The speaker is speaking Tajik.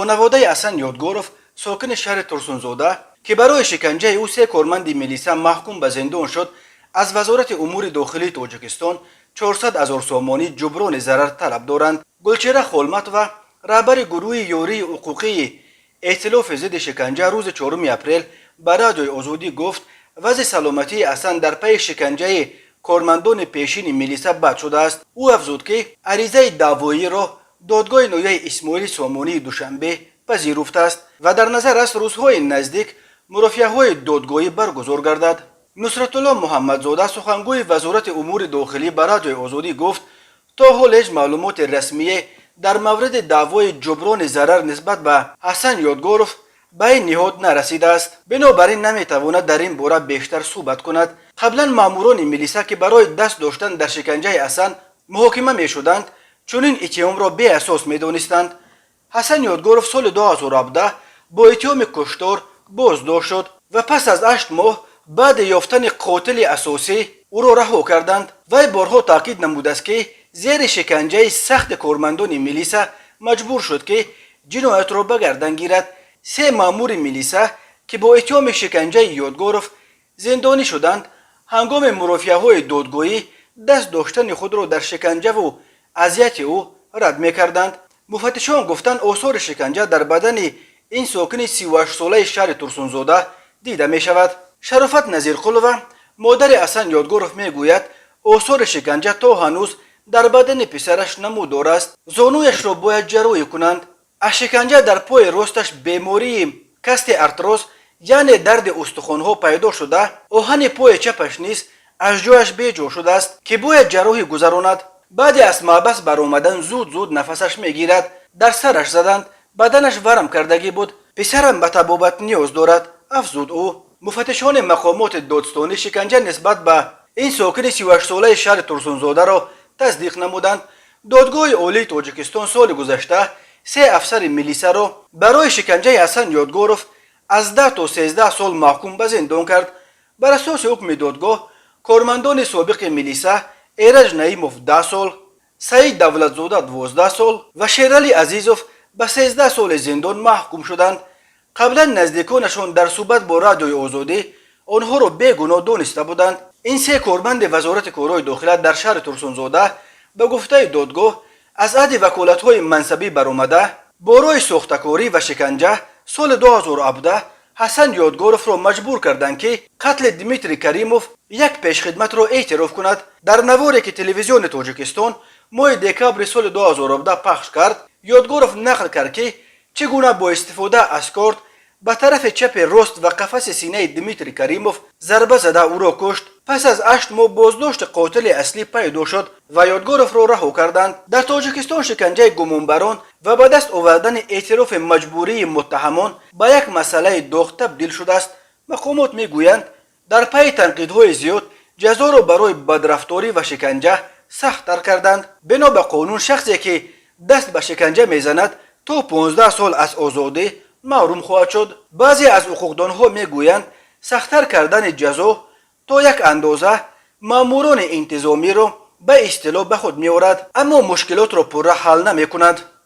Хонаводаи Ҳасан Ёдгоров, сокини шаҳри Турсунзода, ки барои шиканҷаи ӯ се корманди милиса маҳкум ба зиндон шуд, аз Вазорати умури дохилии Тоҷикистон 400 ҳазор сомонӣ ҷуброни зарар талаб доранд. Гулчеҳра Холматова, раҳбари гурӯҳи ёрии ҳуқуқии Эътилофи зидди шиканҷа, рӯзи 4 апрел ба Радиои Озодӣ гуфт, вазъи саломатии Ҳасан дар пайи шиканҷаи кормандони пешини милиса бад шудааст. Ӯ афзуд, ки аризаи даъвоиро додгоҳи ноҳияи Исмоили Сомонии Душанбе пазируфтааст ва дар назар аст, рӯзҳои наздик мурофиаҳои додгоҳӣ баргузор гардад. Нусратулло Муҳаммадзода, сухангӯи Вазорати умури дохилӣ, ба Радиои Озодӣ гуфт, то ҳол ҳеҷ маълумоти расмие дар мавриди даъвои ҷуброни зарар нисбат ба Ҳасан Ёдгоров ба ин ниҳод нарасидааст, бинобар ин наметавонад дар ин бора бештар суҳбат кунад. Қаблан маъмурони милиса, ки барои даст доштан дар шиканҷаи Ҳасан муҳокима мешуданд, чунин иттиҳомро беасос медонистанд. Ҳасан Ёдгоров соли 2017 бо иттиҳоми куштор боздошт шуд ва пас аз 8 моҳ баъди ёфтани қотили асосӣ ӯро раҳо карданд. Вай борҳо таъкид намудааст, ки зери шиканҷаи сахти кормандони милиса маҷбур шуд, ки ҷиноятро ба гардан гирад. Се маъмури милиса, ки бо иттиҳоми шиканҷаи Ёдгоров зиндонӣ шуданд, ҳангоми мурофиаҳои додгоҳӣ даст доштани худро дар шиканҷаву азияти ӯ рад мекарданд. Муфаттишон гуфтанд, осори шиканҷа дар бадани ин сокини 38-солаи шаҳри Турсунзода дида мешавад. Шарофат Назирқулова, модари Ҳасан Ёдгоров, мегӯяд, осори шиканҷа то ҳанӯз дар бадани писараш намудор аст. Зонуяшро бояд ҷарроҳӣ кунанд. Аз шиканҷа дар пои росташ бемории остеоартроз, яъне дарди устухонҳо, пайдо шуда, оҳани пои чапаш низ аз ҷояш беҷо шудааст, ки бояд ҷарроҳӣ гузаронад. Баъде аз маҳбас баромадан зуд зуд нафасаш мегирад. Дар сараш заданд, баданаш варам кардагӣ буд. Писарам ба табобат ниёз дорад, афзуд ӯ. Муфаттишони мақомоти додстонӣ шиканҷа нисбат ба ин сокини 38-солаи шаҳри Турсунзодаро тасдиқ намуданд. Додгоҳи Олии Тоҷикистон соли гузашта се афсари милисаро барои шиканҷаи Ҳасан Ёдгоров аз 10 то 13 сол маҳкум ба зиндон кард. Бар асоси ҳукми додгоҳ, кормандони собиқи милиса Эраҷ Наимов 10 сол, Саид Давлатзода 12 сол ва Шерали Азизов ба 13 соли зиндон маҳкум шуданд. Қаблан наздиконашон дар суҳбат бо Радиои Озодӣ онҳоро бегуноҳ дониста буданд. Ин се корманди Вазорати корҳои дохила дар шаҳри Турсунзода, ба гуфтаи додгоҳ, аз ҳадди ваколатҳои мансабӣ баромада, бо роҳи сохтакорӣ ва шиканҷа соли 2017 Ҳасан Ёдгоровро маҷбур карданд, ки қатли Дмитрий Каримов, як пешхидматро, эътироф кунад. Дар наворе, ки Телевизиони Тоҷикистон моҳи декабри соли 2017 пахш кард, Ёдгоров нақл кард, ки чӣ гуна бо истифода аз корд ба тарафи чапи рост ва қафаси синаи Дмитрий Каримов зарба зада, ӯро кушт. Пас аз 8 моҳ боздошти қотили аслӣ пайдо шуд ва Ёдгоровро раҳо карданд. Дар Тоҷикистон шиканҷаи гумонбарон ва ба даст овардани эътирофи маҷбурии муттаҳамон ба як масъалаи доғ табдил шудааст. Мақомот мегӯянд, дар пайи танқидҳои зиёд ҷазоро барои бадрафторӣ ва шиканҷа сахттар карданд. Бино ба қонун, шахсе, ки даст ба шиканҷа мезанад, то 15 сол аз озодӣ маҳрум хоҳад шуд. Баъзе аз ҳуқуқдонҳо мегӯянд, сахттар кардани ҷазо то як андоза маъмурони интизомиро ба истилоҳ ба худ меорад, аммо мушкилотро пурра ҳал намекунад.